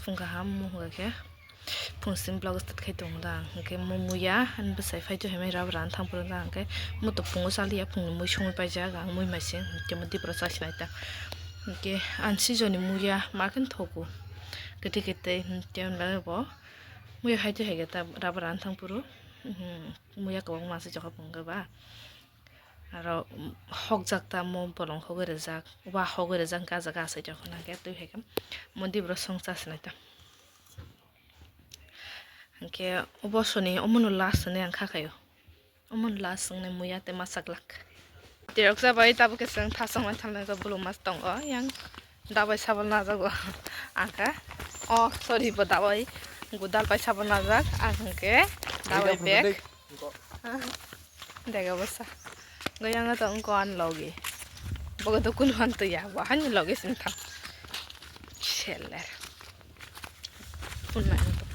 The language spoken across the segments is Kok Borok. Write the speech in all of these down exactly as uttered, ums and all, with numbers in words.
Phung kaham mo hwnga khe phung simi vlog start khai tongo da ang, hwnkhe mo muya ani bwsai phai to hemai rubber rana thang phuru da ang, hwnkhe mo to phungo chaliya, phungni mui songwi paijak ang, mui maising hwnkhe mo dipra chasinai ta, hwnkhe ani sijoni muya ma khe thogo kwtwi kwtwi, hwnkhe bo muya hai to hai khe ta rubber rana thang phuru, muya kwbangma se chokha phungo ba. Aro hokjak ta mo bolong hogwi rijak, wa hogwi rijak, gaja ga asai tongkha nang khe twi hai khe mo dibro song chasinai ta. Hwnkhe o bosoni omono last hwnwi ang kha khaio, omono last wngnai muya tei ma chaklak. Tirok jabai tabuk khe chwng thasongmani thangnai khe bulu mas tongo yang dabai sabul najago ang kha. Oh, sorry, bo dabai gudal pai sabul najak ang hwnkhe dabai bag. Dega bwsa. Goyang to wngkha ani logi. Bogo to kunu han twi ya, bo hani logi sing thang. Seller. Kunmai to.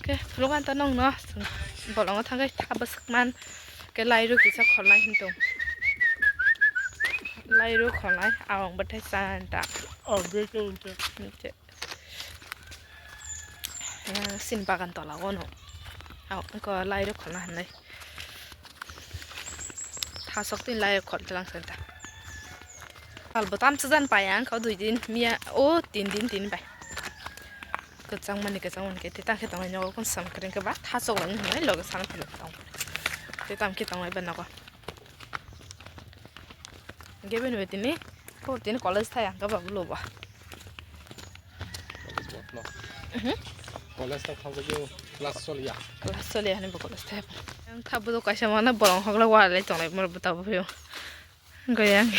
Ke phuluk an to nong no. Bolongo thangkai tha bwswk man. Ke lairu kisa kholnai hin tong. Lairu kholnai awang bwthai san ta. Oh, bwthai san ta. Sin bagan tola o no. Aw, ko lairu kholna hwnwi. Thasok twi lairu khol tlang senta. Albo tam chajan pai ang kho dui din miya o tin din tin pai. Kwchang mani kwchang mani khe tang khe tongo nogo kun sam kring khe ba thasok lai hwnwi loge sana philo tong. Te tam khe tongo ba nogo. Gebe ni tini ko tini college thai ang khe ba bulo ba. Mhm. College ta thangwi class choliya. Class choliya hani bo college thai. Ang kha bo kaisa mana borong hokla wa lai tongnai mor bwta bo phio. Goyang.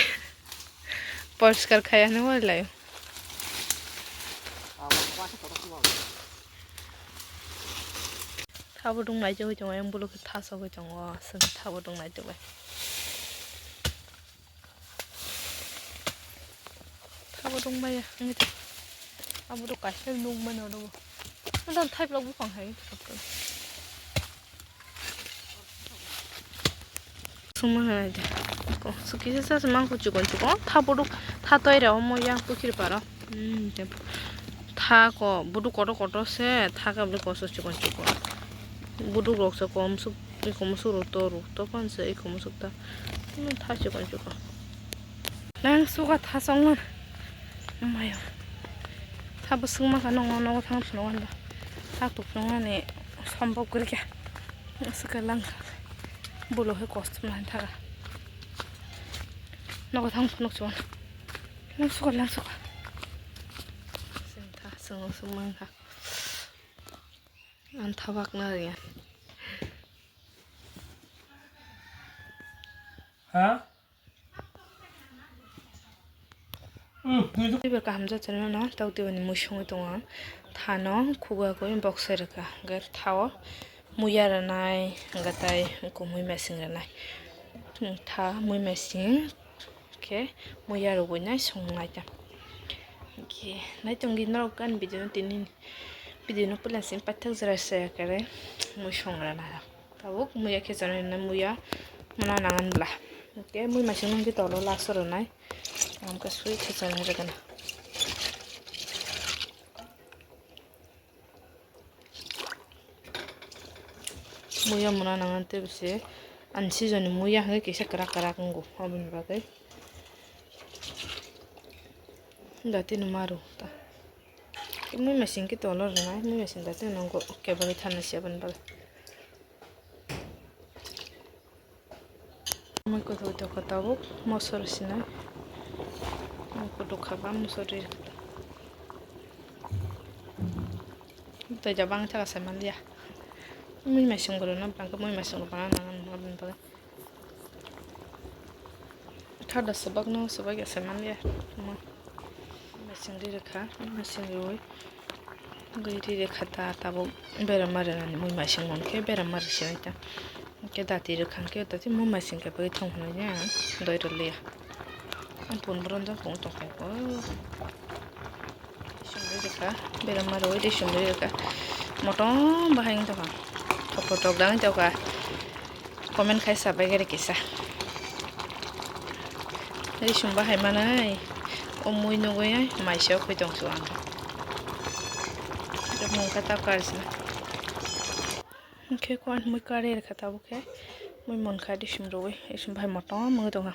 Poriskar khai hani wa lai. Thabo dung nai jogoi tongo yang bolo khe thasogoi tongo sini thabo dung nai jogoi. Thabo rwngmaya wngwi tong. Abo rw kaisa nukmano rw. Modan thaiplok buphang hai. Sungma hai de. Ko sukisa sa mangko chukon chukon. Thabo rw thatoi rw mo yang pukhir paro. Hmm, tha ko budu koto koto se tha ka bwlai koso chukon chukon. Budu rok se kom suk. Iko musuk rok to rok to pan se iko musuk ta. Hmm, tha chikon chikon. Lang suka tha songma. Mayo. Tha bwswk ma kha nongo nogo thang phunuk hwnba. Tha tuk phunuk ani sombok gori kha. Suka lang kha. Bulo he kosto na tha. Nogo thang phunuk chon. Lang suka lang suka. Sing tha sung sung mang kha. Ang thabak na ria. Ha? Twibo kaham jat no, tok twibo ni mui songwi tongo. Thano khuga koi boksai rwkha. Hwnkhe thao muya rwnai, hwnkhe tai mui masing rwnai. Tha mui masing. Khe muya rwgwi nai song nai ta. Khe nai tongdi norok ani video no tini video no puila simi paithak jora se kare mui song rwna tabuk muya khe chana muya muna nangan bla. Khe mui masing nungkhe tolo last rwnai. Amkhe sui khe chana rwgana. Muya muna nangan tei bwse ani sijoni muya hwnkhe kisa kwrak kwrak wngo aboni bagwi. Datino maru ta. Mui masing khe tolo rwnai, mui masing datino nango kebagwi thanai se aboni bagwi. Mui kuthuk toko tabuk mosor sinai. Mui kuthuk kha ba mosor ri. Tei jabang thaka sai manliya. Mui masing borok no bangkhe mui masing rok bana nangan aboni bagwi. Thada swbak no swbak ya sai manliya. Mui masing ri rwkha, mui masing riwi. Gwi ri rwkha ta tabuk berama rwnani mui masing monkhe berama rwsinai ta. Hwnkhe dati rwkha hwnkhe dati mui masing khe bagwi thong hwnwi ya doi rwliya. Ang pun bwrwnjak tong tongkha kho. Sumri rwkha berama rwwi de sumri rwkha. Motom bahai wng tongkha. Thok thok dang wng tongkha. Comment khai sa bai gari kisa. Risum bahai manai o mui nugui ai maisa o khoi tong su ang. Nangkha ta karjina. Hwnkhe kuan mui kare rwkha tabuk khe. Mui munkha disim rwi. Isim bai motom wngwi tongkha.